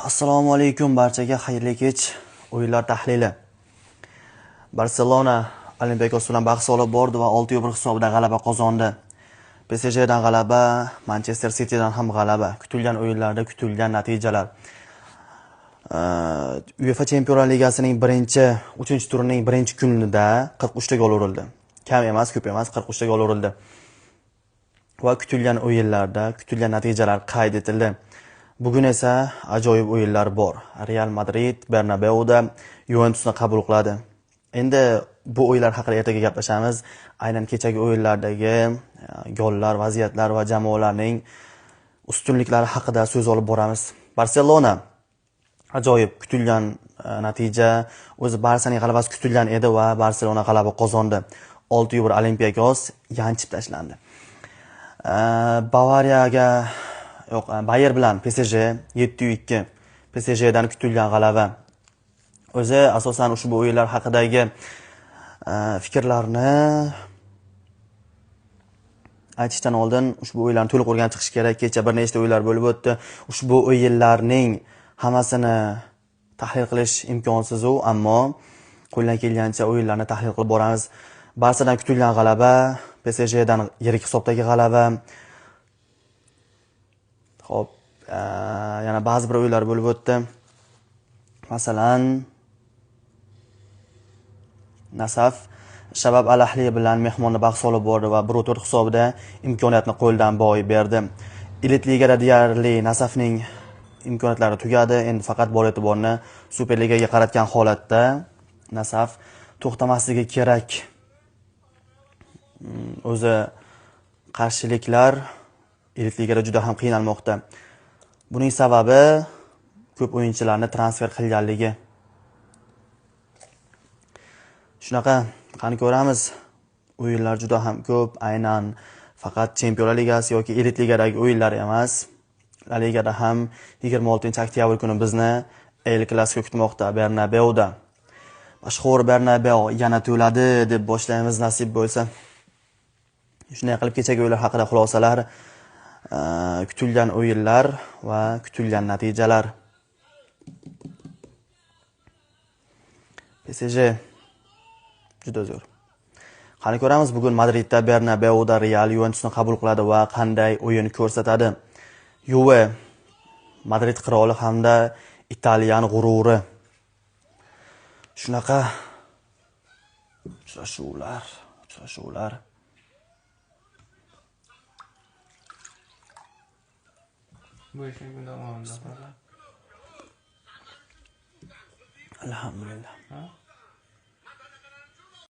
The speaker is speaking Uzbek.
Assalomu alaykum barchaga, xayrli kech. O'yinlar tahlili. Barselona Olympiakos bilan bahs olib bordi va 6-1 hisobida g'alaba qozondi. PSJdan g'alaba, Manchester Citydan ham g'alaba. Kutilgan o'yinlarda kutilgan natijalar. UEFA Chempionlar Ligasining 3-turining birinchi kunida 43 ta gol urildi. Kam emas, ko'p emas, 43 ta gol urildi. Va kutilgan o'yinlarda kutilgan natijalar qayd etildi. Bugun esa ajoyib o'yinlar bor. Real Madrid Bernabeuda Juventusni qabul qiladi. Endi bu o'yinlar haqida ertaga gaplashamiz. Aynan kechagi o'yinlardagi gollar, vaziyatlar va jamoalarning ustunliklari haqida so'z olib boramiz. Barselona ajoyib kutilgan natija. O'zi Barsaning g'alabasi kutilgan edi va Barselona g'alaba qozondi. 6-1 Olympiakos yanchib tashlandi. Bavariyaga yo'q, Bayer bilan PSG 7-2. PSJdan kutilgan g'alaba. O'zi asosan ushbu o'yinlar haqidagi fikrlarni aytishdan oldin ushbu o'yinlarni to'liq o'rganib chiqish kerak. Kecha bir nechta o'yinlar bo'lib o'tdi. Ushbu o'yinlarning hammasini tahlil qilish imkonsiz u, ammo qo'ldan kelgancha o'yinlarni tahlil qilib boramiz. Barsadan kutilgan g'alaba, PSJdan yirik hisobdagi g'alaba. Xo'p, yana ba'zi bir o'yinlar bo'lib o'tdi. Masalan, Nasaf Shabab Al-Ahli bilan mehmonda bahs olib bordi va 1-4 hisobida imkoniyatni qo'ldan boy berdi. Elit ligada deyarli Nasafning imkoniyatlari tugadi. Endi faqat bor e'tiborni Superligaga qaratgan holatda Nasaf to'xtamasligi kerak. O'zi qarshiliklar elit ligada juda ham qiynalmoqda. Buning sababi ko'p o'yinchilarni transfer qilganligi. Shunaqa, qani ko'ramiz. O'yinlar juda ham ko'p, aynan faqat Chempionlar Ligasi yoki elit ligadagi o'yinlar emas. La Ligada ham 26-oktyabr kuni bizni El Clasico kutmoqda Bernabeuda. Mashhur Bernabeu yana to'ladi deb boshlaymiz nasib bo'lsa. Shunday qilib kechagi o'yinlar haqida xulosalar, kutilgan o'yinlar va kutilgan natijalar. PSG juda zo'r. Qani ko'ramiz bugun Madridda Bernabeuda Real Juventusni qabul qiladi va qanday o'yin ko'rsatadi. Juve Madrid qiroli hamda italyan g'ururi. Shunaqa uchrashuvlar. Bu ishni kun davomida. Alhamdulillah.